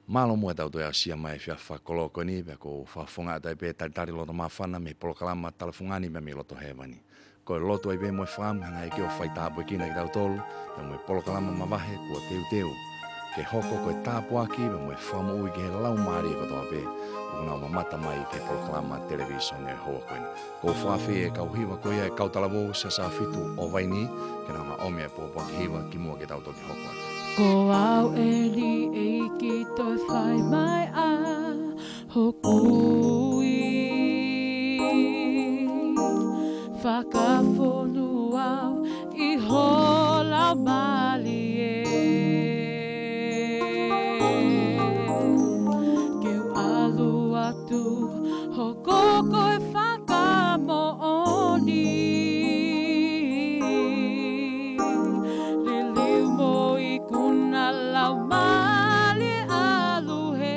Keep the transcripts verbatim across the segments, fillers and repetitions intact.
Mālō muʻa ʻetau toe aʻusia mai e efiafi fakaloko ni, pea ʻoku ou fakafofongaʻi atu ai pē talitali loto māfana mei he polokalama Tala Fungani mei Loto Hēvani. Ko e lotu ai pē mo e fakaʻamu, hanga ʻe he ʻEiki ʻo faitāpuekina kitautolu, pea mo e polokalama mavahe kuo teuteu ke hoko ko e tāpuaki pea mo e fakamoʻui ki he laumālie kotoa pē ʻoku nau mamata mai ki he polokalama televīsone ʻo e houa ko eni. ʻOku ou fakaafeʻi e kau hiva ko ia ʻa e kau talavou Siasi Fitu ʻo Vainī, ke nau ʻomi e pōpoaki hiva kimuʻa ke tau toki hoko atu. Ko au eni ʻEiki toe fai mai ʻa hoku ui. Fakafonu au ʻi ho laumālie. Ke u ʻalu atu, hoko ko e fakamoʻoni. Liliu mo ikuna, laumālie ʻalu hē.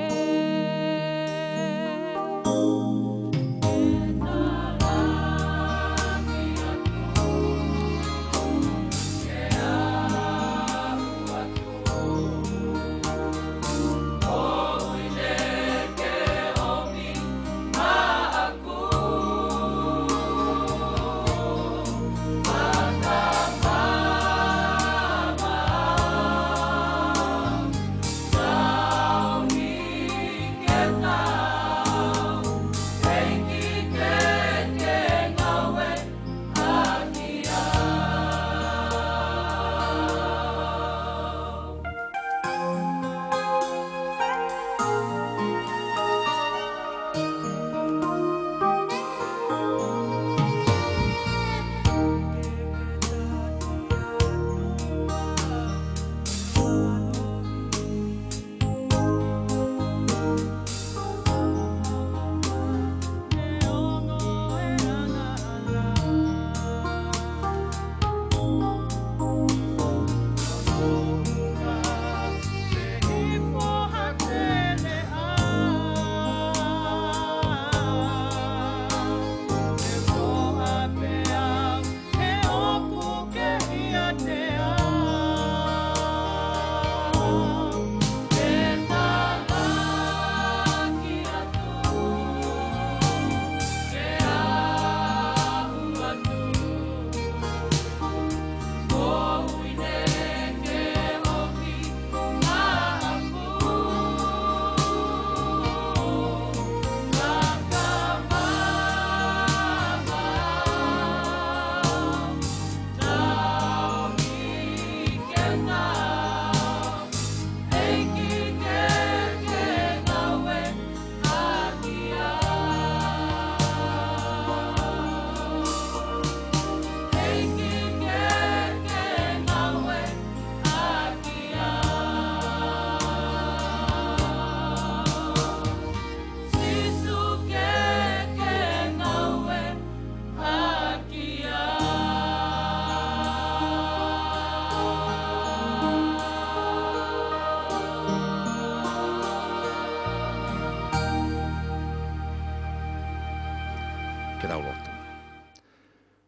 Ke tau lotu.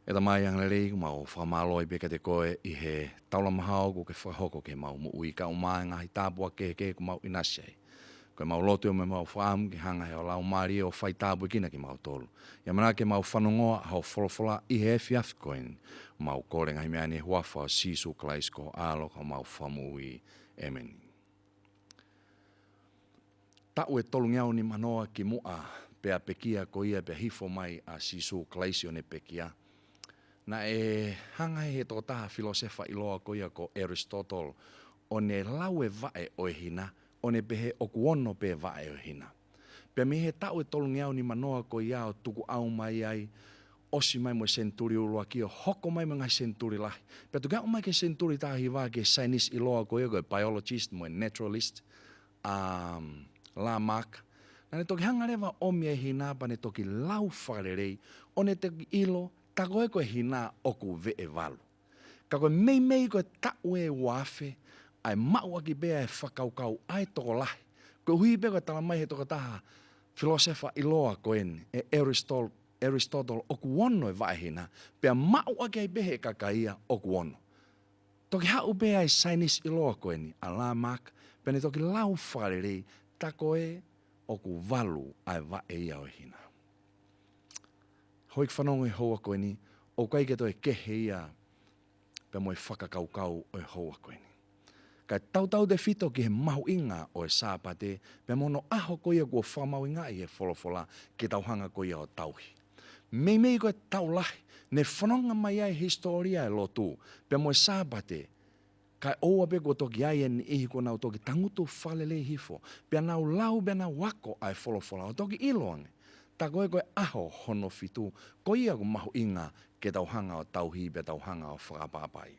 ʻE Tamai angalelei, ʻoku mau fakamālō ai pē kiate koe ʻi he taulama hao kuo ke fakahoko ki heʻemau moʻui, kae ʻumaʻā e ngaahi tāpuaki kehekehe kuo mau ʻinasi ai. Ko ʻemau lotu mo ʻemau fakaʻamu ke hanga ʻe ho laumālie ʻo faitāpuekina kimautolu. ʻIo, manako ke mau fanongoa ho folofola ʻi he efiafi ko eni. Mau kole e ngaahi meʻa ni ʻi he huafa ʻo Sīsū Kalaisi ko ho ʻAlo, ko homau Fakamoʻui. ʻĒmeni. Taʻu ʻe tolungeau nimanoa kimuʻa pea pekia ko ia pea hifo mai ʻa Sīsū Kalaisi ʻo ne pekia, naʻe hanga ʻe he tokotaha filōsefa ʻiloa ko ia ko Aristotle ʻo ne lau e vaʻe ʻo e hina, ʻo ne pehē ʻoku ono pē vaʻe ʻo e hina. Pea mei he taʻu ʻe tolungeau nimanoa ko ia ʻo tukuʻau mai ai, ʻosi mai mo e senituli ʻuluaki ʻo hoko mai mo e ngaahi senituli lahi. Pea toki aʻu mai ki he senituli taha hiva ki he saienisi ʻiloa ko ia ko e biologist mo e naturalist, um, Lamarck. Naʻa ne toki hanga leva ʻo ʻomi e hina pea ne toki lau fakalelei, ʻo ne toki ʻilo, tā ko ē ko e hina ʻoku veʻe valu. Ka ko e meimei ko e taʻu ʻe ua afe, ʻa e maʻu ʻaki pē ʻa e fakakaukau ʻa e tokolahi. Koeʻuhi pē ko e tala mai ʻe he tokotaha filōsefa ʻiloa ko eni, ʻe Aristol-, Aristotle, ʻoku ono e vaʻe hina, pea maʻu ʻaki ai pē ʻe he kakai ia ʻoku ono. Toki haʻu pē ʻa e saienisi ʻiloa ko eni, ʻa Lamarck, pea ne toki lau fakalelei, ta ko ē ʻoku valu ʻa e vaʻe ia ʻo e hina. Houʻeiki fanongo he houa ko eni, ʻoku ʻikai ke toe kehe ia pea mo e fakakaukau ʻo e houa ko eni. Kae tautautefito ki he mahuʻinga ʻo e Sāpate, pea mo hono ʻaho ko ia kuo fakamahuʻingaʻi he folofola ke tau hanga ko ia ʻo tauhi. Meimei ko e taʻu lahi, ne fononga mai ai e hisitōlia ʻo e lotu, pea mo e Sāpate, kae ʻoua pē kuo toki ʻi ai e niʻihi kuo nau toki tangutu fakalelei hifo, pea nau lau, pea nau ako ʻa e folofola, ʻo toki ʻilo ange, ta ko ē ko e ʻaho hono fitu, ko ia ʻoku mahuʻinga ke tau hanga ʻo tauhi, pea tau hanga ʻo fakaʻapaʻapaʻi.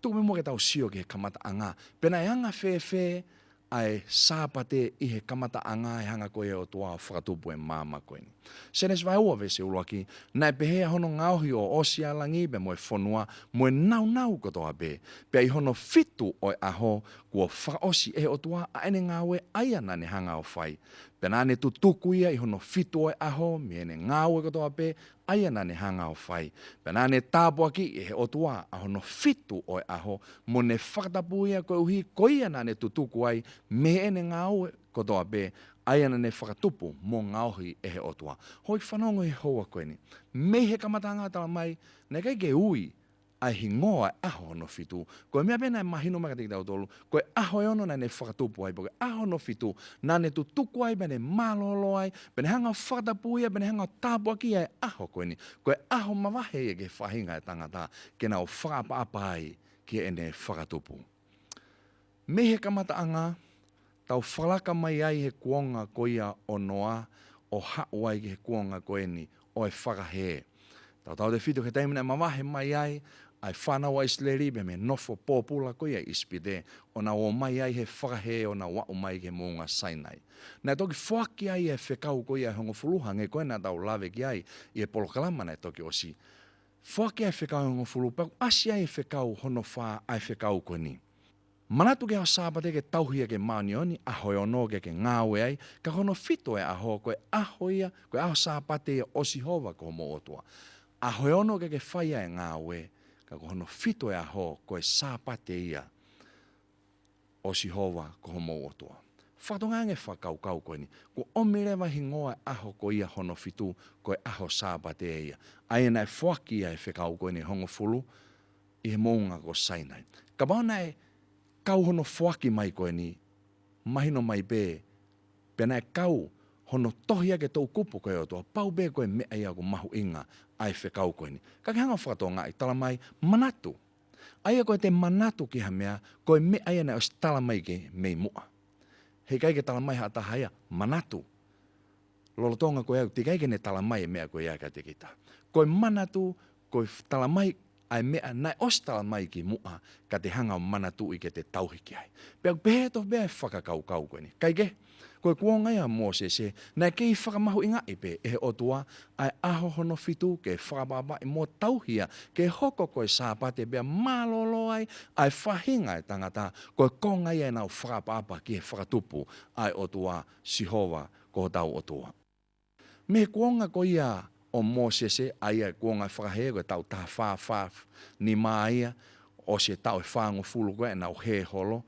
Tuku muʻa ke tau sio ki he kamataʻanga, pe naʻe anga fēfē ʻa e Sāpate ʻi he kamataʻanga e hanga ko ia ʻe he ʻOtua ʻo fakatupu e māmani ko eni. Sēnesi vahe ua veesi ʻuluaki, naʻe pehē ʻa hono ngaohi ʻo ʻosi ʻa e langi pea mo e fonua, mo e nāunau kotoa pē. Pea ʻi hono fitu ʻo e ʻaho kuo fakaʻosi ʻe he ʻOtua ʻa ʻene ngāue ʻa ia naʻa ne hanga ʻo fai. Pea naʻa ne tutuku ia ʻi hono fitu ʻo e ʻaho mei heʻene ngāue kotoa pē ʻa ia naʻa ne hanga ʻo fai. Pea naʻa ne tāpuakiʻi ʻe he ʻOtua ʻa hono fitu ʻo e ʻaho, mo ne fakatapu ia koeʻuhi ko ia naʻa ne tutuku ai mei heʻene ngāue kotoa pē ʻa ia naʻa ne fakatupu mo ngaohi ʻe he ʻOtua. Houʻeiki fanongo he houa ko eni, mei he kamataʻanga tala mai, naʻe ʻikai ke ui ʻa e hingoa ʻo e ʻaho hono fitu. Ko e meʻa pē naʻe mahino mai kiate kitautolu, ko e ʻaho ʻe ono naʻa ne fakatupu ai, pea ko e ʻaho hono fitu naʻa ne tutuku ai, pea ne mālōlō ai, pea ne hanga ʻo fakatapu ia, pea ne hanga ʻo tāpuakiʻi ʻa e ʻaho ko eni. Ko e ʻaho mavahe ia ki he faʻahinga ʻo e tangata ke nau fakaʻapaʻapa ai ki heʻene fakatupu. Mei he kamataʻanga, tau fakalaka mai ai he kuonga ko ia ʻo Noa, ʻo haʻu ai ki he kuonga ko eni ʻo e fakahē. Tautautefito ki he taimi naʻe mavahe mai ai ʻa e fānau ʻa ʻIsileli pea mei he nofo pōpula ko ia ʻi ʻIsipite, ʻo nau ō mai ai he fakahē ʻo nau aʻu mai ki he moʻunga Sainai. Naʻe toki foaki ai e fekau ko ia ʻe hongofulu, hangē ko ē naʻa tau lave ki ai ʻi he polokalama naʻe toki ʻosi. Foaki ai e fekau ʻe hongofulu, pea ʻoku ʻasi ai e fekau hono fā ʻa e fekau ko eni. Manatu ki he ʻaho Sāpate ke tauhi ʻaki e māʻoniʻoni, ʻaho ʻe ono ke ke ngāue ai, ka ko hono fitu ʻo e ʻaho, ko e ʻaho ia, ko e ʻaho Sāpate ia ʻo Sihova ko homou ʻOtua. ʻAho ʻe ono ke ke fai ai e ngāue, ka ko hono fitu ʻo e ʻaho, ko e Sāpate ia ʻo Sihova ko homou ʻOtua. Fakatokangaʻi ange e fakakaukau ko eni, kuo ʻomi leva e hingoa e ʻaho ko ia hono fitu, ko e ʻaho Sāpate ia. ʻA ia naʻe foaki ai e fekau ko eni ʻe hongofulu, ʻi he moʻunga ko Sainai. Kapau naʻe kau hono foaki mai ko eni, mahino mai pē, pea naʻe kau hono tohi ʻaki e toʻukupu ko ē ʻa e ʻOtua, pau pē ko e meʻa ia ʻoku mahuʻinga ʻa e fekau ko eni. Ka ke hanga ʻo fakatokangaʻi, tala mai, manatu. ʻA ia ko ʻete manatu ki ha meʻa, ko e meʻa ia naʻe ʻosi tala mai ki mei muʻa. He ʻikai ke tala mai ha taha ia, manatu. Lolotonga ko ia, teʻeki ai ke ne tala mai e meʻa ko ia kiate kita. Ko e manatu, ko e f-, tala mai ʻa e meʻa naʻe ʻosi tala mai ki muʻa, ka te hanga ʻo manatuʻi ke te tauhi ki ai. Pea ʻoku pehē tofu pē ʻa e fakakaukau ko eni. Kae kehe, ko e kuonga ia ʻo Mōsese, naʻe kei fakamahuʻingaʻi pē ʻe he ʻOtua ʻa e ʻaho hono fitu ke fakaʻapaʻapaʻi mo tauhi ia, ke hoko ko e Sāpate pea mālōlō ai ʻa e faʻahinga ʻo e tangata, ko e konga ia ʻenau fakaʻapaʻapa ki he fakatupu ʻa e ʻOtua, Sihova ko hotau ʻOtua. Mei he kuonga ko ia ʻo Mōsese, ʻa ia e kuonga fakahē, ko e taʻu taha fā fā nima ia, ʻosi e taʻu ʻe fāngofulu ko ē ʻenau hē holo.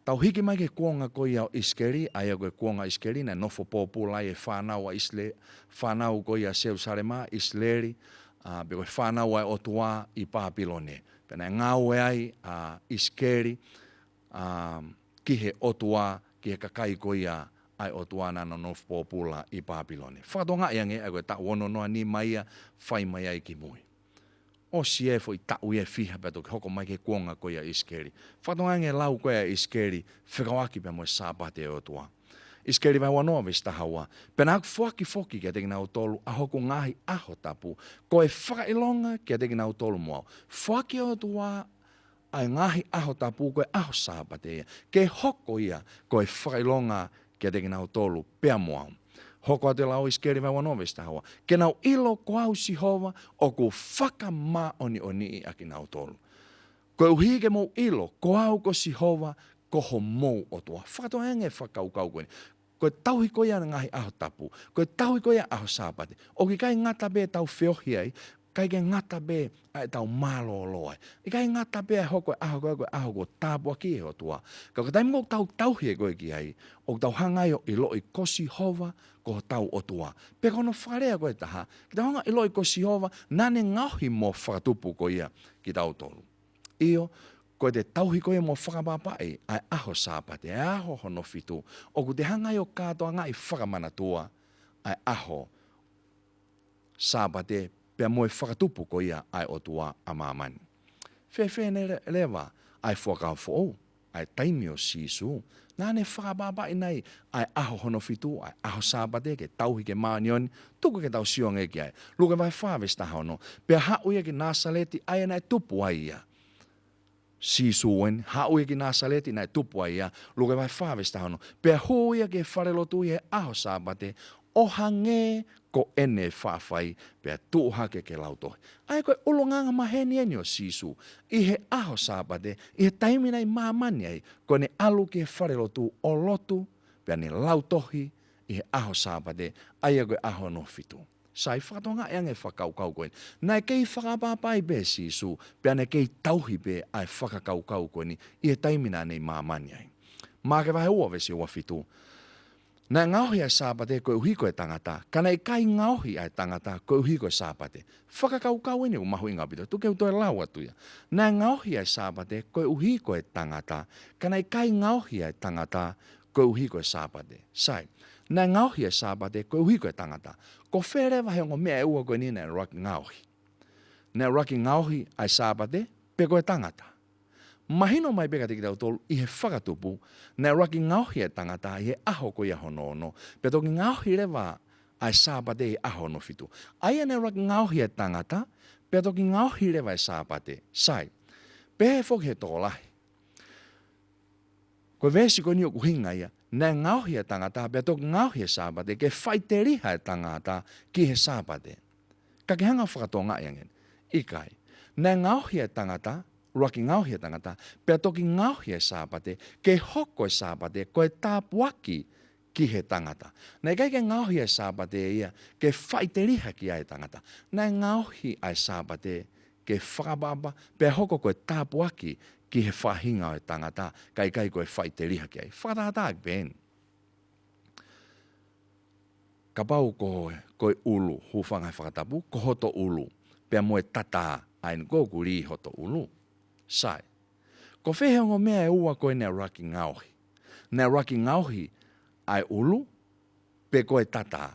Tau hiki mai ki he kuonga ko ia ʻo ʻIsikeli, ʻa ia ko e kuonga ʻo ʻIsikeli, naʻe nofo pōpula ai e fānau ʻa ʻIsile-, fānau ko ia Selusalema, ʻIsileli, ā, pe ko e fānau ʻa e ʻOtua ʻi Pāpilone. Pea naʻe ngāue ai ʻa ʻIsikeli, ā, ki he ʻOtua, ki he kakai ko ia ʻa e ʻOtua naʻa nau nofo pōpula ʻi Pāpilone. Fakatokangaʻi ange ʻa ia ko e taʻu ono noa nima ia fai mai ai ki mui. ʻOsi e foʻi taʻu ia ʻe fiha pea toki hoko mai ki he kuonga ko ia ʻo ʻIsikeli. Fakatokangaʻi ange e lau ko ia ʻa ʻIsikeli, fekauʻaki pea mo e Sāpate ʻo e ʻOtua. ʻIsikeli vahe ua noa veesi taha ua. Pea naʻa ku foaki foki kiate kinautolu ʻa hoku ngaahi ʻaho tapu, ko e fakaʻilonga kiate kinautolu mo au. Foaki ʻe he ʻOtua ʻa e ngaahi ʻaho tapu ko e ʻaho Sāpate ia, ke hoko ia ko e fakaʻilonga kiate kinautolu pea mo au. Hoko atu e lau ʻa ʻIsikeli vahe ua noa veesi taha ua. Ke nau ʻilo ko au Sihova ʻoku fakamāʻoniʻoniʻi ʻa kinautolu. Koeʻuhi ke mou ʻilo ko au ko Sihova ko homou ʻOtua. Fakatokangaʻi ange e fakakaukau ko eni. Ko e tauhi ko ia e ngaahi ʻaho tapu, ko e tauhi ko ia e ʻaho Sāpate, ʻoku ʻikai ngata pē ʻetau feohi ai, ʻIkai ke ngata pē ʻa ʻetau mālōlō ai. ʻIkai ngata pē ʻa e hoko e ʻaho ko ē ko e ʻaho kuo tāpuakiʻi ʻe he ʻOtua. Ka ko e taimi ʻoku tau tauhi ko ē ki ai, ʻoku tau hanga ai ʻo ʻiloʻi ko Sihova ko hotau ʻOtua. Pea ko hono fakalea ko ē ʻe taha, ke tau hanga ʻo ʻiloʻi ko Sihova naʻa ne ngaohi mo fakatupu ko ia kitautolu. ʻIo, ko ʻete tauhi ko ia mo fakaʻapaʻapaʻi ʻa e ʻaho Sāpate, ʻa e ʻaho hono fitu, ʻoku te hanga ai ʻo kātoangaʻi fakamanatua ʻa e ʻaho Sāpate, pea mo e fakatupu ko ia ʻa e ʻOtua ʻa māmani. Fēfē ne le-, leva ʻa e Fuakava Foʻou, ʻa e taimi ʻo Sīsū? Naʻa ne fakaʻapaʻapaʻi nai ʻa e ʻaho hono fitu, ʻa e ʻaho Sāpate, ke tauhi ke māʻoniʻoni? Tuku ke tau sio angé ki ai. Luke vahe fā veesi taha ono. Pea haʻu ia ki Nāsaleti, ʻa ia naʻe tupu ai ia. Sīsū eni, haʻu ia ki Nāsaleti naʻe tupu ai ia, Luke vahe fā veesi taha ono. Pea hū ia ki he falelotu ʻi he ʻaho Sāpate, ʻo hangē ko ʻene faʻa fai, pea tuʻu hake ke lautohi. ʻA ia ko e ʻulungaanga maheni eni ʻo Sīsū, ʻi he ʻaho Sāpate, ʻi he taimi naʻe ʻi māmani ai, ko ʻene ʻalu ki he falelotu ʻo lotu, pea ne lautohi ʻi he ʻaho Sāpate, ʻa ia ko e ʻaho hono fitu. Sai, fakatokangaʻi ange e fakakaukau ko eni. Naʻe kei fakaʻapaʻapaʻi pē ʻe Sīsū, pea naʻe kei tauhi pē ʻa e fakakaukau ko eni ʻi he taimi naʻa ne ʻi māmani ai. Maʻake vahe ua veesi ua fitu. Naʻe ngaohi ʻa e Sāpate koeʻuhi ko e tangata, ka naʻe ʻikai ngaohi ʻa e tangata koeʻuhi ko e Sāpate. Fakakaukau eni ʻoku mahuʻinga ʻaupito, tuku ke u toe lau atu ia. Naʻe ngaohi ʻa e Sāpate koeʻuhi ko e tangata, ka naʻe ʻikai ngaohi ʻa e tangata koeʻuhi ko e Sāpate. Sai, naʻe ngaohi ʻa e Sāpate koeʻuhi ko e tangata. Ko fē leva he ongo meʻa ʻe ua ko eni naʻe ʻuluaki ngaohi? Naʻe ʻuluaki ngaohi ʻa e Sāpate, pe ko e tangata? Mahino mai pē kiate kitautolu ʻi he fakatupu, naʻe ʻuluaki ngaohi ʻa e tangata ʻi he ʻaho ko ia hono ono, pea toki ngaohi leva ʻa e Sāpate ʻi he ʻaho hono fitu. ʻA ia naʻe ʻuluaki ngaohi ʻa e tangata, pea toki ngaohi leva ʻa e Sāpate. Sai, pehē foki ʻe he tokolahi, ko e veesi ko eni ʻoku ʻuhinga ia, naʻe ngaohi ʻa e tangata, pea toki ngaohi ʻa e Sāpate, ke faʻiteliha ʻa e tangata ki he Sāpate. Ka ke hanga ʻo fakatokangaʻi ange eni. ʻIkai. Naʻe ngaohi ʻa e tangata, ʻuluaki ngaohi ʻa e tangata, pea toki ngaohi ʻa e Sāpate, ke hoko ʻa e Sāpate ko e tāpuaki ki he tangata. Naʻe ʻikai ke ngaohi ʻa e Sāpate ia ke faʻiteliha ki ai ʻa e tangata. Naʻe ngaohi ʻa e Sāpate ke fakaʻapaʻapa, pea hoko ko e tāpuaki ki he faʻahinga ʻo e tangata, kae ʻikai ko e faʻiteliha ki ai. Fakatātā pē eni. Kapau ko, ko e ʻulu, hūfanga he fakatapu, ko hoto ʻulu, pea mo e tatā, ʻa eni ko ē ʻoku lī hoto ʻulu. Sai. Ko fē he ongo meʻa ʻe ua ko ē naʻe ʻuluaki ngaohi? Naʻe ʻuluaki ngaohi ʻa e ʻulu, pe ko e tatā?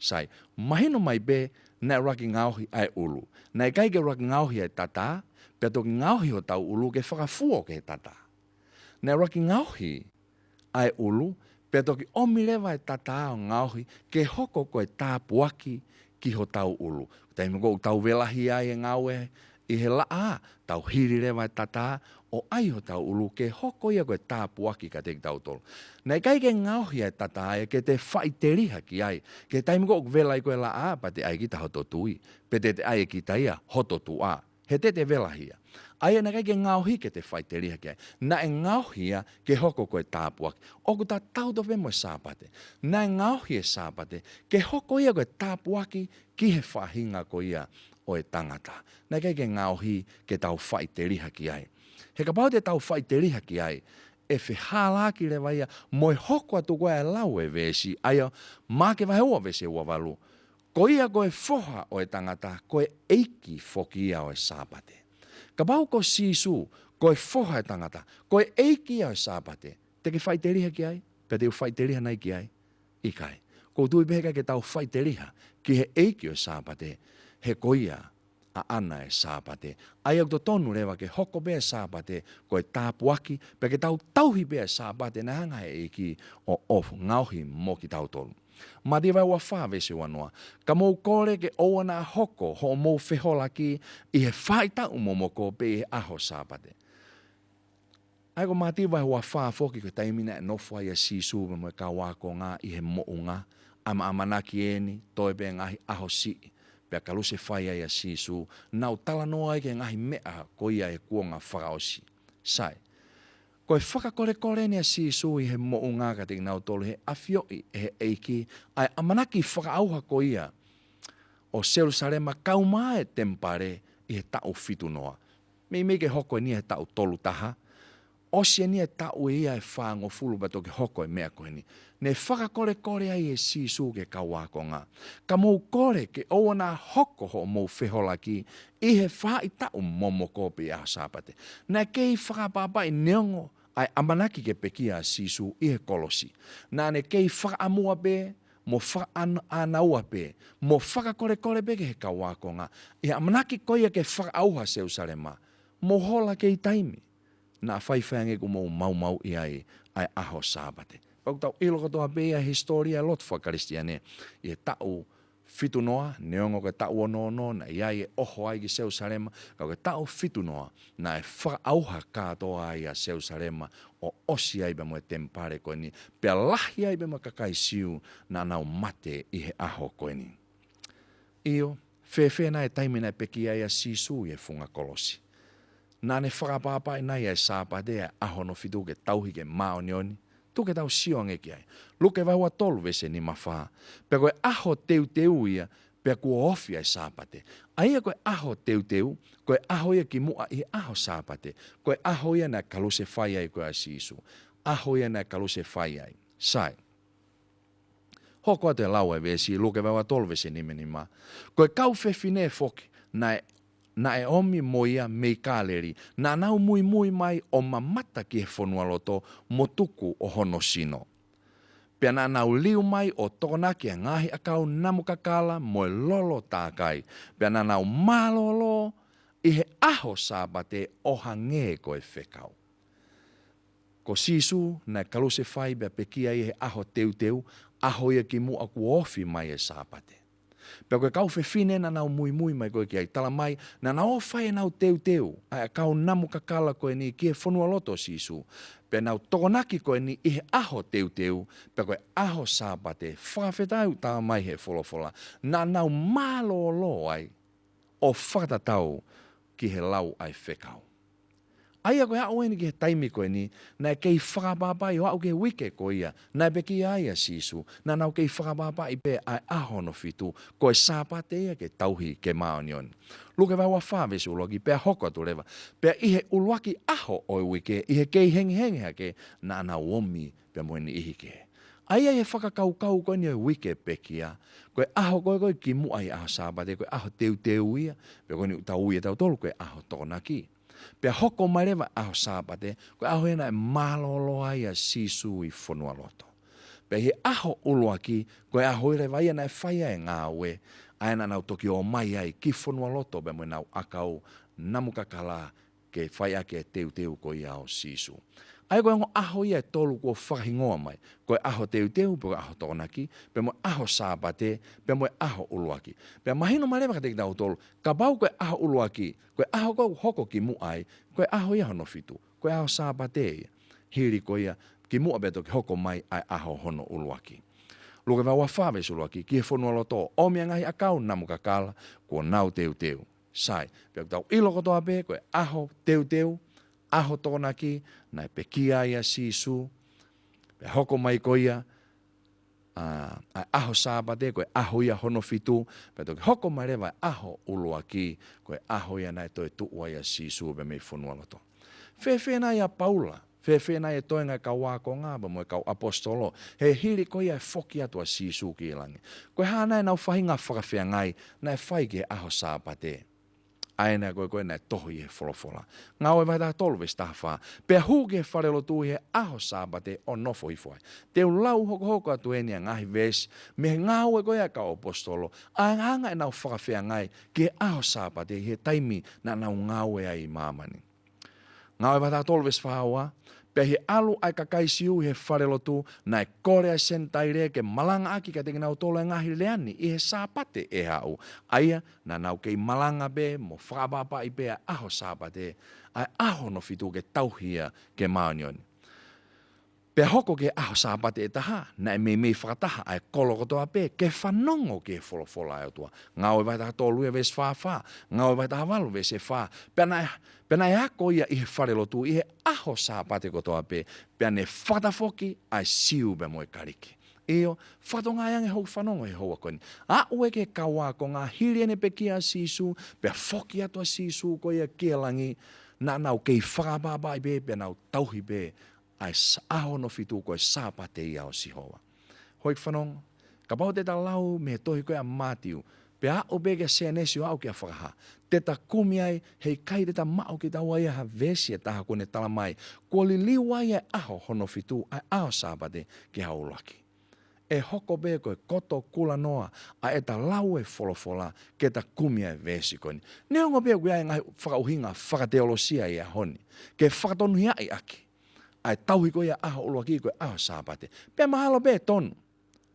Sai, mahino mai pē naʻe ʻuluaki ngaohi ʻa e ʻulu. Naʻe ʻikai ke ʻuluaki ngaohi ʻa e tatā, pea toki ngaohi hotau ʻulu ke fakafuo ki he tatā. Naʻe ʻuluaki ngaohi ʻa e ʻulu, pea toki ʻomi leva ʻa e tatā ʻo ngaohi ke hoko ko e tāpuaki ki hotau ʻulu. Taimi ko ē ʻoku tau velahi ai e ngāue ʻi he laʻā, tau hili leva e tatā ʻo ʻai hotau ʻulu ke hoko ia ko e tāpuaki kiate kitautolu. Naʻe ʻikai ke ngaohi ʻa e tatā ia ke te faʻiteliha ki ai, ki he taimi ko ē ʻoku vela ai koe he laʻā, pea te ʻai kita hoto tui, pe te te ʻai ʻe kita ia hoto tuʻa, he te te velahi ia. ʻA ia naʻe ʻikai ke ngaohi ke te faʻiteliha ki ai. Naʻe ngaohi ia ke hoko ko e tāpuaki. ʻOku tatau tofu pē mo e Sāpate. Naʻe ngaohi e Sāpate ke hoko ia ko e tāpuaki ki he faʻahinga ko ia ʻo e tangata. Naʻe ʻikai ke ngaohi ke tau faʻiteliha ki ai. He kapau te tau faʻiteliha ki ai, ʻe fehālaaki leva ia mo e hoko atu ko ē ʻa e lau e veesi, ʻa ia Maʻake vahe ua veesi ua valu. Ko ia ko e Foha ʻo e tangata, ko e ʻEiki foki ia ʻo e Sāpate. Kapau ko Sīsū ko e Foha ʻo e tangata, ko e ʻEiki ia ʻo e Sāpate, te ke faʻiteliha ki ai, pea te u faʻiteliha nai ki ai? ʻIkai. ʻOku ou tui pē he ʻikai ke tau faʻiteliha ki he ʻEiki ʻo e Sāpate, he ko ia ʻaʻana e Sāpate. ʻA ia ʻoku totonu leva ke hoko pē e Sāpate ko e tāpuaki, pea ke tau tauhi pē e Sāpate naʻe hanga he ʻEiki ʻo, ʻo ngaohi mo kitautolu. Mātiu vahe ua fā veesi ua noa. Ka mou kole ke ʻoua naʻa hoko hoʻomou feholaki ʻi he faʻahitaʻu momoko pe ʻi he ʻaho Sāpate. ʻA ia ko Mātiu vahe ua fā foki ko e taimi naʻe nofo ai ʻa Sīsū pea mo e kau ākonga ʻi he moʻunga, ʻa e ʻamanaki eni, toe pē ngaahi ʻaho siʻi, pea kalusefai ai ʻa Sīsū, nau talanoa ai ki he ngaahi meʻa ko ia he kuonga fakaʻosi. Sai. Ko e fakakolekole eni ʻa Sīsū ʻi he moʻunga kiate kinautolu he ʻafioʻi ʻe he ʻEiki ʻa e ʻamanaki fakaʻauha ko ia ʻo Selusalema kae ʻumaʻā e temipale ʻi he taʻu fitu noa. Meimei ke hoko eni he taʻu tolu taha. ʻOsi eni e taʻu ia ʻe fāngofulu pea toki hoko e meʻa ko eni. Ne fakakolekole ai ʻe Sīsū ki he kau ākonga, ka mou kole ke ʻoua naʻa hoko hoʻomou feholaki ʻi he faʻahitaʻu momoko pe ʻaho Sāpate. Naʻe kei fakaʻapaʻapaʻi neongo ʻa e ʻamanaki ke pekia ʻa Sīsū ʻi he kolosi. Naʻa ne kei fakaʻamua pē, mo fakaʻānaua pē, mo fakakolekole pē ki he kau ākonga, ʻi he ʻamanaki ko ia ke fakaʻauha Selusalema. Mou hola kei taimi, naʻa faifai ange kuo mou maumauʻi ai ʻa e ʻaho Sāpate. Pea ʻoku tau ʻilo kotoa pē ia he hisitōlia lotu faka-Kalisitiane, ʻi he taʻu fitu noa, neongo ko e taʻu ono ono naʻe ʻi ai e ʻoho ai ki Selusalema, ka ko e taʻu fitu noa naʻe fakaʻauha kātoa ai ʻa Selusalema, ʻo ʻosi ai pea mo e temipale ko eni, pea lahi ai pea mo e kakai Siu naʻa nau mate ʻi he ʻaho ko eni. ʻIo, fēfē nai e taimi naʻe pekia ai ʻa Sīsū ʻi he funga kolosi? Naʻa ne fakaʻapaʻapaʻi nai ʻa e Sāpate, ʻa e ʻaho hono fitu, ke tauhi ke māʻoniʻoni? Tuku ke tau sio ange ki ai. Luke vahe ua tolu veesi nima fā. Pea ko e ʻaho teuteu ia, pea kuo ofi ʻa e Sāpate. ʻA ia ko e ʻaho teuteu, ko e ʻaho ia kimuʻa ʻi he ʻaho Sāpate. Ko e ʻaho ia naʻe kalusefai ai ko ē ʻa Sīsū. ʻAho ia naʻe kalusefai ai. Sai. Hoko atu e lau e veesi, Luke vahe ua tolu veesi nima nima. Ko e kau fefine foki naʻe, naʻe ʻomi mo ia mei Kāleli, naʻa nau muimui mai ʻo mamata ki he fonualoto mo tuku ʻo hono sino. Pea naʻa nau liu mai ʻo tokonaki ʻa e ngaahi ʻakau namu kakala mo e lolo tākai. Pea naʻa nau mālōlō ʻi he ʻaho Sāpate ʻo hangē ko e fekau. Ko Sīsū naʻe kalusefai pea pekia ʻi he ʻaho teuteu, ʻaho ia kimuʻa kuo ofi mai e Sāpate. Pea ko e kau fefine naʻa nau muimui mai ko ē ki ai, talamai naʻa nau ō ʻo fai ʻenau teuteu ʻa e ʻakau namu kakala ko eni ki he fonualoto ʻo Sīsū. Pea nau tokonaki ko eni ʻi he ʻaho teuteu, pea ko e ʻaho Sāpate, fakafetaʻi ʻoku talamai he folofola, naʻa nau mālōlō ai ʻo fakatatau ki he lau ʻa e fekau. ʻA ia ko e aʻu eni ki he taimi ko eni, naʻe kei fakaʻapaʻapaʻi ʻo aʻu ki he uike ko ia naʻe pekia ai ʻa Sīsū, naʻa nau kei fakaʻapaʻapaʻi pē ʻa e ʻaho hono fitu, ko e Sāpate ia ke tauhi ke māʻoniʻoni. Luke vahe ua fā veesi ʻuluaki, pea hoko atu leva. Pea ʻi he ʻuluaki ʻaho ʻo e uike, ʻi he kei hengihengi hake, naʻa nau ōmi pea mo e niʻihi kehe. ʻA ia ʻi he fakakaukau ko eni ʻo e uike pekia, ko e ʻaho ko ē ko ē kimuʻa ʻi he ʻaho Sāpate, ko e ʻaho teuteu ia, pea ko eni ʻoku tau ui ʻe tautolu ko e ʻaho Tokonaki. Pea hoko mai leva ʻaho Sāpate, ko e ʻaho ia naʻe mālōlō ai ʻa Sīsū ʻi fonualoto. Pea ʻi he ʻaho ʻuluaki, ko e ʻaho ia leva ia naʻe fai ai e ngāue, ʻa ia naʻa nau toki ō mai ai ki fonualoto pea mo ʻenau ʻakau namu kakala, ke fai ʻaki e teuteu ko ia ʻo Sīsū. ʻA ia ko e ongo ʻaho ia ʻe tolu kuo fakahingoa mai, ko e ʻaho teuteu, pea ko e ʻaho Tokonaki, pea mo e ʻaho Sāpate, pea mo e ʻaho ʻuluaki. Pea mahino mai leva kiate kitautolu, kapau ko e ʻaho ʻuluaki, ko e ʻaho ko ē ʻoku hoko kimuʻa ai, ko e ʻaho ia hono fitu, ko e ʻaho Sāpate ia. Hili ko ia, kimuʻa pea toki hoko mai ʻa e ʻaho hono ʻuluaki. Luke vahe ua fā veesi ʻuluaki, ki he fonualoto, ʻomi ʻa e ngaahi ʻakau namu kakala kuo nau teuteu. Sai, pea ʻoku tau ʻilo kotoa pē, ko e ʻaho teuteu, ʻaho Tokonaki, naʻe pekia ai ʻa Sīsū, pea hoko mai ko ia, ʻa, ʻa e ʻaho Sāpate, ko e ʻaho ia hono fitu, pea toki hoko mai leva e ʻaho ʻuluaki, ko e ʻaho ia naʻe toe tuʻu ai ʻa Sīsū pea mei fonualoto. Fēfē nai ʻa Paula, fēfē nai e toenga e kau ākonga pea mo e kau ʻaposetolo, he hili ko ia e foki atu ʻa Sīsū ki langi? Ko e hā nai ʻenau faʻahinga fakafeangai naʻe fai ki he ʻaho Sāpate? ʻA ena ko ē ko ē naʻe tohi ʻi he folofola. Ngāue vahe taha tolu veesi taha fā. Pea hū ki he falelotu ʻi he ʻaho Sāpate ʻo nofo hifo ai. Te u lau hokohoko atu eni ʻa e ngaahi veesi mei he ngāue ko ia e kau ʻaposetolo, ʻa e anga ʻenau fakafeangai ki he ʻaho Sāpate ʻi he taimi naʻa nau ngāue ai ʻi māmani. Ngāue vahe taha tolu veesi fā ua, pea ʻi he ʻalu ʻa e kakai Siu ʻi he falelotu, naʻe kole ʻa e Senitaile ke malangaʻaki kiate kinautolu ʻa e ngaahi lea ni ʻi he Sāpate ʻe haʻu. ʻA ia, naʻa nau kei malanga pē, mo fakaʻapaʻapaʻi pē ʻa e ʻaho Sāpate, ʻa e ʻaho hono fitu ke tauhi ia ke māʻoniʻoni. Pea hoko ki he ʻaho Sāpate ʻe taha, naʻe meimei fakataha ʻa e kolo kotoa pē, ke fanongo ki he folofola ʻa e ʻOtua. Ngāue vahe taha tolu ia veesi fā fā, Ngāue vahe taha valu veesi fā. Pea naʻe, pea naʻe ako ia ʻi he falelotu ʻi he ʻaho Sāpate kotoa pē, pea ne fakatafoki ʻa e Siu pea mo e Kalisi. ʻIo, fakatokangaʻi ange hoʻo fanongo he houa ko eni. Aʻu ē ki he kau ākonga, hili ʻene pekia ʻa Sīsū, pea foki atu ʻa Sīsū ko ia ki he langi, naʻa nau kei fakaʻapaʻapaʻi pē, pea nau tauhi pē ʻa e s-, ʻaho hono fitu ko e Sāpate ia ʻo Sihova. Houʻeiki fanongo, kapau te ta lau mei he tohi ko ia ʻa Mātiu, pea aʻu pē kia Sēnesi ʻo aʻu kia Fakahā, te ta kumi ai, heʻikai te ta maʻu kitaua ia ha veesi ʻe taha ʻoku ne talamai kuo liliu ai e ʻaho hono fitu, ʻa e ʻaho Sāpate, ki he ʻaho ʻuluaki. ʻE hoko pē ko e koto kulanoa ʻa ʻeta lau e folofola ke ta kumi ʻa e veesi ko eni. Neongo pē ʻoku ʻi ai e ngaahi fakaʻuhinga fakateolosia ʻi he ʻaho ni ke fakatonuhiaʻi ʻaki ʻa e tauhi ko ia ʻaho ʻuluaki ko e ʻaho Sāpate. Pea mahalo pē ʻe tonu,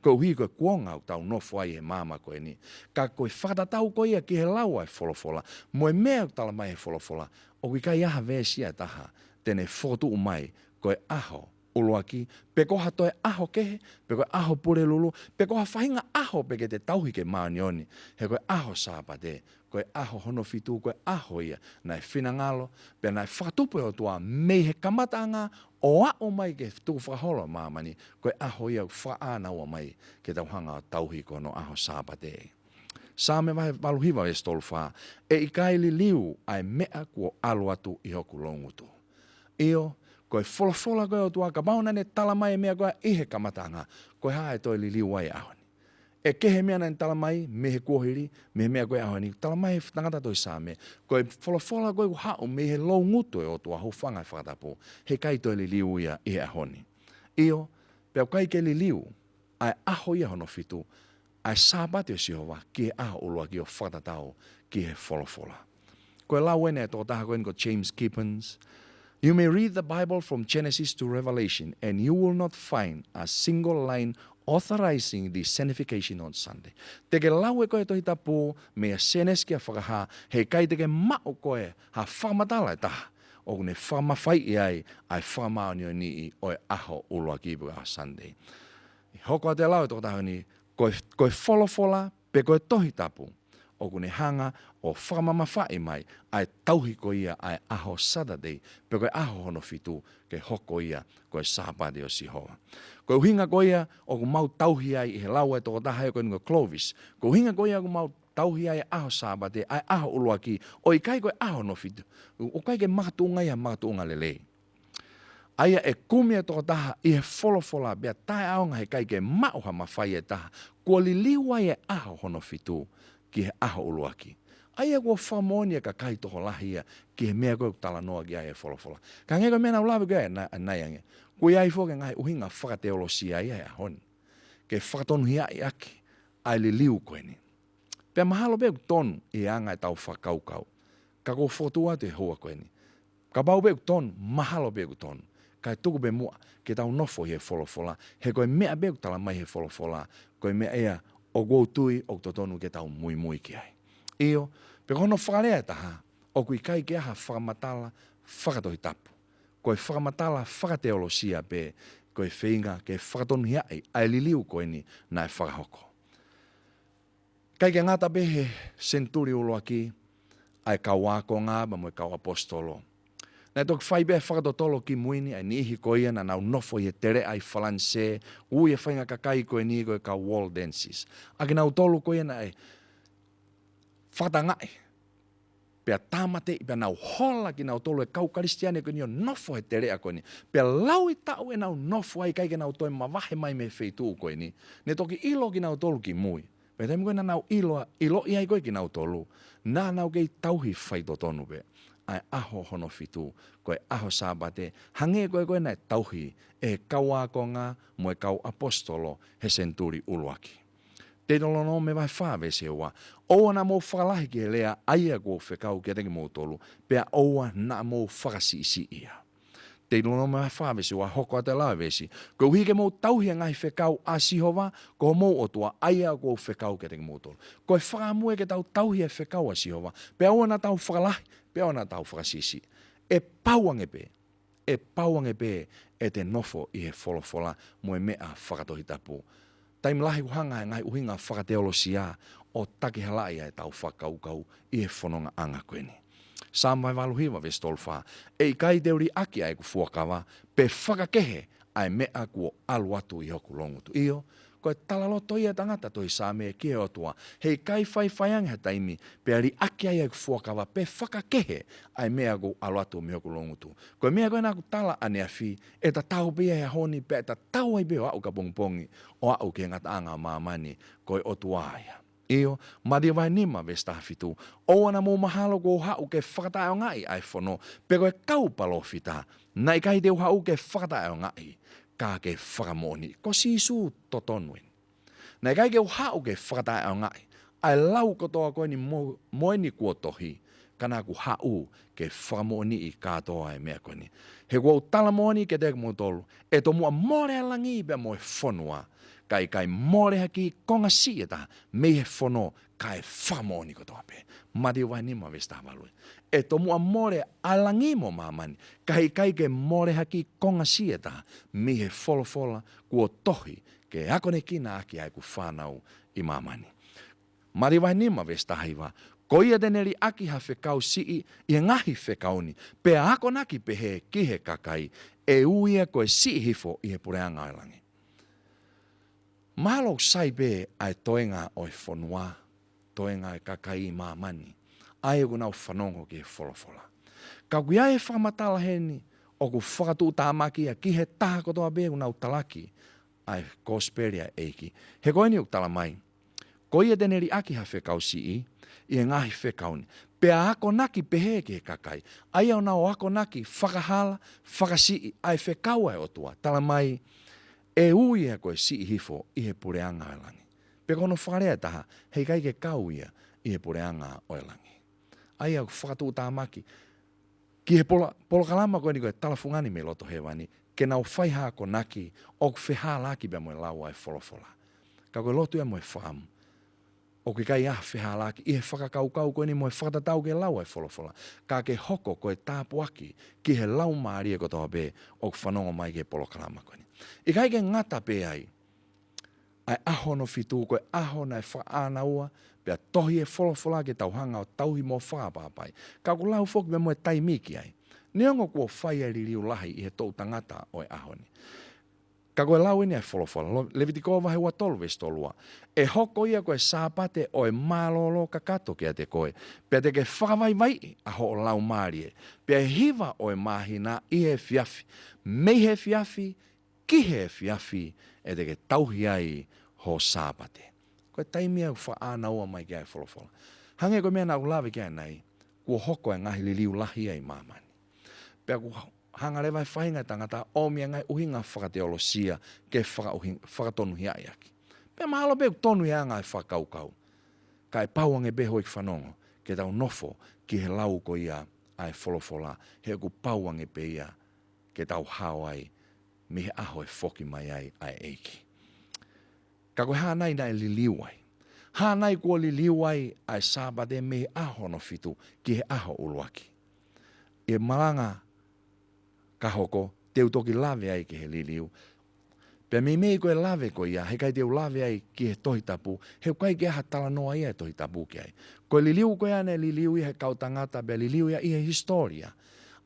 koeʻuhi ko e kuonga ʻoku tau nofo ai he māmani ko eni. Ka ko e fakatatau ko ia ki he lau ʻa e folofola, mo e meʻa ʻoku talamai he folofola, ʻoku ʻikai ha veesi ʻe taha te ne fokotuʻu mai ko e ʻaho ʻuluaki, pe ko ha toe ʻaho kehe, pe ko e ʻaho Pulelulu, pe ko ha faʻahinga ʻaho pē ke te tauhi ke māʻoniʻoni, he ko e ʻaho Sāpate, ko e ʻaho hono fitu, ko e ʻaho ia naʻe finangalo, pea naʻe fakatupu ʻe he ʻOtua mei he kamataʻanga ʻo aʻu mai ki he tukufakaholo ʻo māmani, ko e ʻaho ia ʻoku fakaʻānaua mai ke tau hanga ʻo tauhi ko hono ʻaho Sāpate. Saame vahe valu hiva veesi tolu fā, ʻE ʻikai liliu ʻa e meʻa kuo ʻalu atu ʻi hoku loungutu. ʻIo, ko e folofola ko ia ʻa e ʻOtua, kapau naʻa ne talamai e meʻa ko ia ʻi he kamataʻanga, ko e hā ʻe toe liliu ai e ʻaho ni? ʻE kehe e meʻa naʻa ne talamai mei he kuohili, mei he meʻa ko ia he ʻaho ni, talamai he tangata tohi Saame, ko e folofola ko ia ʻoku haʻu mei he loungutu ʻo e ʻOtua, hūfanga he fakatapu, heʻikai toe liliu ia ʻi he ʻaho ni. ʻIo, pea ʻoku ʻikai ke liliu ʻa e ʻaho ia hono fitu, ʻa e Sāpate ʻo Sihova, ki he ʻaho ʻuluaki ʻo fakatatau ki he folofola. Ko e lau eni ʻa e tokotaha ko eni ko James Gibbons, "You may read the Bible from Genesis to Revelation, and you will not find a single line authorizing the sanctification on Sunday." Te ke lau ʻe koe e Tohi Tapu, meia Sēnesi kia Fakahā, heʻikai te ke maʻu ʻe koe ha fakamatala ʻe taha ʻoku ne fakamafaiʻi ai ʻa e fakamāʻoniʻoniʻi ʻo e ʻaho ʻuluaki pe ko e ʻaho Sunday. Hoko atu e lau ʻa e tokotaha ni, ko e, ko e folofola, pe ko e Tohi Tapu, ʻoku ne hanga ʻo fakamamafaʻi mai ʻa e tauhi ko ia ʻa e ʻaho Saturday, pe ko e ʻaho hono fitu, ke hoko ia ko e Sāpate ʻo Sihova. Ko e ʻuhinga ko ia ʻoku mau tauhi ai ʻi he lau ʻa e tokotaha ia ko eni ko Clovis, ko e ʻuhinga ko ia ʻoku mau tauhi ai e ʻaho Sāpate, ʻa e ʻaho ʻuluaki, ʻo ʻikai ko e ʻaho hono fitu, ʻoku ʻikai ke makatuʻunga ia ha makatuʻunga lelei. ʻA ia ʻe kumi ʻa e tokotaha ʻi he folofola pea taʻeʻaonga, heʻikai ke maʻu ha mafai ʻe taha kuo liliu ai e ʻaho hono fitu ki he ʻaho ʻuluaki. ʻA ia kuo fakamoʻoni e kakai tokolahi ia ki he meʻa ko ē ʻoku talanoa ki ai e folofola. Ka hangē ko e meʻa naʻa ku lave ki ai ʻanai, ʻanai ange, ʻoku ʻi ai foki e ngaahi ʻuhinga fakateolosia ia he ʻaho ni ke fakatonuhiaʻi ʻaki ʻa e liliu ko eni. Pea mahalo pē ʻoku tonu ʻi he anga ʻetau fakakaukau, ka ʻoku ou fokotuʻu atu he houa ko eni, kapau pē ʻoku tonu, mahalo pē ʻoku tonu, kae tuku pē muʻa ke tau nofo ʻi he folofola, he ko e meʻa pē ʻoku talamai he folofola, ko e meʻa ia ʻoku ou tui ʻoku totonu ke tau muimui ki ai. ʻIo, pe ko hono fakalea ʻe taha, ʻoku ʻikai ke ʻi ai ha fakamatala fakatohitapu. Ko e fakamatala fakateolosia pē, ko e feinga ke fakatonuhiaʻi ʻa e liliu ko eni naʻe fakahoko. ʻIkai ke ngata pē he senituli ʻuluaki, ʻa e kau ākonga pea mo e kau ʻaposetolo, naʻe toki fai pē ʻa e fakatotolo kimui ni ʻa e niʻihi ko ia naʻa nau nofo ʻi he teleʻa ʻi Falanisē, ui e faʻahinga kakai ko eni ko e kau Waldenses. ʻA kinautolu ko ia naʻe fakatangaʻi, pea tāmateʻi, pea nau hola kinautolu e kau Kalisitiane ko eni ʻo nofo he teleʻa ko eni. Pea lauitaʻu ʻenau nofo ai, ʻikai ke nau toe mavahe mai mei he feituʻu ko eni. Ne toki ʻilo kinautolu kimui. Pea taimi ko ē naʻa nau ʻilo, ʻiloʻi ai ko ē kinautolu, naʻa nau kei tauhi faitotonu pē ʻa e ʻaho hono fitu, ko e ʻaho Sāpate, hangē ko ē ko ē naʻe tauhi ʻe he kau ākonga mo e kau ʻaposetolo he senituli ʻuluaki. Teutalonome vahe fā veesi ua, ʻOua naʻa mou fakalahi ki he lea ʻa ia kuo u fekau kiate kimoutolu, pea ʻoua naʻa mou fakasiʻisiʻi ia. Teutalonome vahe fā veesi ua, hoko atu e lau ʻa e veesi, Koeʻuhi ke mou tauhi e ngaahi fekau ʻa Sihova ko homou ʻOtua, ʻa ia kuo u fekau kiate kimoutolu. Ko e fakaʻamu ia ke tau tauhi e fekau ʻa Sihova, pea ʻoua naʻa tau fakalahi, pea ʻoua naʻa tau fakasiʻisiʻi. ʻE pau ange pē, ʻe pau ange pē ʻete nofo ʻi he folofola mo e meʻa fakatohitapu. Taimi lahi ʻoku hanga ʻe he ngaahi ʻuhinga fakateolosia ʻo takihalaʻi ʻa ʻetau fakakaukau ʻi he fonongaʻanga ko eni. Saame vahe valu hiva veesi tolu fā, ʻE ʻikai te u liʻaki ʻa ʻeku fuakava, pe fakakehe ʻa e meʻa kuo ʻalu atu ʻi hoku loungutu. ʻIo, ko e talaloto ia ʻa e tangata tohi Saame ki he ʻOtua, heʻikai faifai ange ha taimi, pea liʻaki ai ʻeku fuakava, pe fakakehe ʻa e meʻa kuo ʻalu atu mei hoku loungutu. Ko e meʻa ko ē naʻa ku tala ʻaneafi, ʻe tatau pē ia he ʻaho ni, pea ʻe tatau ai pē ʻo aʻu ki he pongipongi, ʻo aʻu ki he ngataʻanga ʻo māmani, ko e ʻOtua ia. ʻIo, Mātiu vahe nima veesi taha fitu. ʻOua naʻa mou mahalo kuo u haʻu ke fakataʻeʻaongaʻi ʻa e fono, pe ko e kau palōfita. Naʻe ʻikai te u haʻu ke fakataʻeʻaongaʻi, ka ke fakamoʻoniʻi. Ko Sīsū totonu eni. Naʻe ʻikai ke u haʻu ke fakataʻeʻaongaʻi ʻa e lau kotoa ko eni mo, mo eni kuo tohi, ka naʻa ku haʻu ke fakamoʻoniʻi kātoa e meʻa ko eni. He kuo u tala moʻoni kiate kimoutolu, ʻe tomuʻa mole ʻa e langi pea mo e fonua, ka ʻe ʻikai mole ha kiʻi konga siʻi ʻe taha mei he fono, kae fakamoʻoni kotoa pē. Mātiu vahe nima veesi taha valu. ʻE tomuʻa mole ʻa e langi mo māmani, ka ʻe ʻikai ke mole ha kiʻi konga siʻi ʻe taha mei he folofola kuo tohi, ke akonekina ʻaki ʻa ʻeku fānau ʻi māmani. Mātiu vahe nima veesi taha hiva. Ko ia te ne liʻaki ha fekau siʻi ʻi he ngaahi fekau ni, pea akonaki pehē ki he kakai, ʻe ui ia ko e siʻi hifo ʻi he puleʻanga ʻo e langi. Mahalo ʻoku sai pē ʻa e toenga ʻo e fonua, toenga ʻo e kakai ʻi māmani, ʻa ia ʻoku nau fanongo ki he folofola. Ka ʻoku ʻi ai e fakamatala heni, ʻoku fakatuʻutāmaki ia ki he taha kotoa pē ʻoku nau talaki ʻa e kosipeli ʻa e ʻEiki. He ko eni ʻoku tala mai, ko ia te ne liʻaki ha fekau siʻi ʻi he ngaahi fekau ni, pea akonaki pehē ki he kakai, ʻa ia ʻoku nau akonaki fakahala, fakasiʻi ʻa e fekau ʻa e ʻOtua. Tala mai, ʻe ui ia ko e siʻi hifo ʻi he puleʻanga ʻo e langi. Pe ko hono fakalea ʻe taha, heʻikai ke kau ia ʻi he puleʻanga ʻo e langi. ʻA ia ʻoku fakatuʻutāmaki ki he pola-, polokalama ko eni ko e Talafungani mei loto Hēvani, ke nau fai ha akonaki ʻoku fehālaaki pea mo e lau ʻa e folofola. Ka ko e lotu ia mo e fakaʻamu, ʻoku ʻikai ha fehālaaki ʻi he fakakaukau ko eni mo e fakatatau ki he lau ʻa e folofola, ka ke hoko ko e tāpuaki ki he laumālie kotoa pē ʻoku fanongo mai ki he polokalama ko eni. ʻIkai ke ngata pē ai, ʻa e ʻaho hono fitu, ko e ʻaho naʻe fakaʻānaua, pea tohi e folofola ke tau hanga ʻo tauhi mo fakaʻapaʻapai. Ka ʻoku lau foki pea mo e taimi ki ai. Neongo kuo fai e liliu lahi ʻi he toʻu tangata ʻo e ʻaho ni. Ka ko e lau eni ʻa e folofola, Lo-, Levitiko vahe ua tolu veesi tolu ua. ʻE hoko ia ko e Sāpate ʻo e mālōlō kakato kiate koe, pea te ke fakavaivaiʻi ʻa hoʻo laumālie, pea ʻe hiva ʻo e māhina ʻi he efiafi, mei he efiafi ki he efiafi ʻe te ke tauhi ai ho Sāpate. Ko e taimi ia ʻoku fakaʻānaua mai ki ai e folofola. Hangē ko e meʻa naʻa ku lave ki ai ʻanenai, kuo hoko e ngaahi liliu lahi ʻi māmani. Pea ʻoku hanga leva e faʻahinga ʻo e tangata ʻo ʻomi e ngaahi ʻuhinga fakateolosia ke fakaʻuhi-, fakatonuhiaʻi ʻaki. Pea mahalo pē ʻoku tonu ʻi he anga e fakakaukau. Ka ʻe pau ange pē houʻeiki fanongo, ke tau nofo ki he lau ko ia ʻa e folofola, he ʻoku pau ange pē ia ke tau hao ai mei he ʻaho ʻe foki mai ai ʻa e ʻEiki. Ka ko e hā nai naʻe liliu ai? Hā nai kuo liliu ai ʻa e Sāpate mei he ʻaho hono fitu ki he ʻaho ʻuluaki? ʻI he malanga ka hoko, te u toki lave ai ki he liliu. Pea meimei ko e lave ko ia, heʻikai te u lave ai ki he Tohi Tapu, he ʻoku ʻikai ke ʻi ai ha talanoa ia ʻa e Tohi Tapu ki ai. Ko e liliu ko ia naʻe liliu ia ʻe he kau tangata, pea liliu ia ʻi he hisitōlia.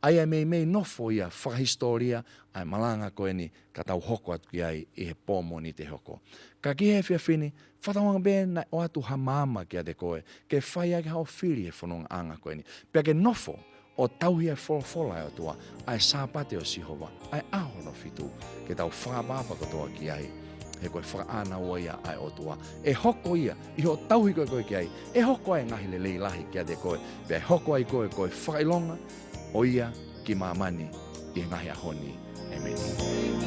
ʻA ia ʻe meimei nofo ia fakahisitōlia ʻa e malanga ko eni ka tau hoko atu ki ai ʻi he pō Mōnite hoko. Ka ki he efiafi ni, fakatauange pē naʻe ʻoatu ha maama kiate koe, ke fai ʻaki haʻo fili he fonongaʻanga ko eni. Pea ke nofo ʻo tauhi e folofola ʻa e ʻOtua, ʻa e Sāpate ʻo Sihova, ʻa e ʻaho hono fitu, ke tau fakaʻapaʻapa kotoa ki ai. He ko e fakaʻānaua ia ʻa e ʻOtua. ʻE hoko ia, ʻi hoʻo tauhi ko ē koe ki ai, ʻe hoko ai e ngaahi lelei lahi kiate koe, pea ʻe hoko ai koe ko e fakaʻilonga ʻo ia ki māmani ʻi he ngaahi ʻaho ni. ʻĒmeni.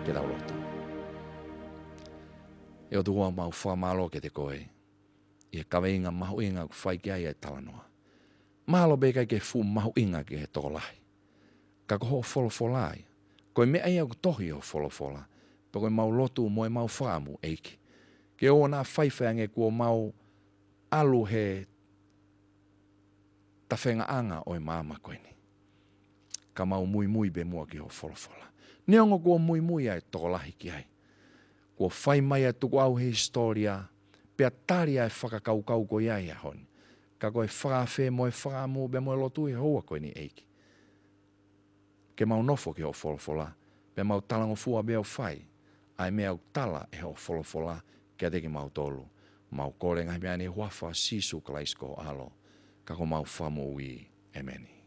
Ke tau lotu. ʻE ʻOtua, mau fakamālō kiate koe ʻi he kaveinga mahuʻinga ʻoku fai ki ai ʻa e talanoa. Mahalo pē ʻikai ke fuʻu mahuʻinga ki he tokolahi, ka ko hoʻo folofola ia. Ko e meʻa ia ʻoku tohi ʻi hoʻo folofola. Pea ko ʻemau lotu mo ʻemau fakaʻamu, ʻEiki, ke ʻoua naʻa faifai ange kuo mau ʻalu he tafengaʻanga ʻo e maama ko eni, ka mau muimui pē muʻa ki hoʻo folofola. Neongo kuo muimui ʻa e tokolahi ki ai, kuo fai mai ʻa e tukuʻau he hisitōlia, pea tali ʻa e fakakaukau ko ia ʻi he ʻaho ni, ka ko e fakaafe mo e fakaʻamu pea mo e lotu ʻi he houa ko eni, ʻEiki, ke mau nofo ki hoʻo folofola, pea mau talangofua pē ʻo fai ʻa e meʻa ʻoku tala ʻe hoʻo folofola kiate kimautolu. Mau kole ngaahi meʻa ni ʻi he huafa ʻo Sīsū Kalaisi ko ho ʻAlo, ka ko homau Fakamoʻui. ʻĒmeni.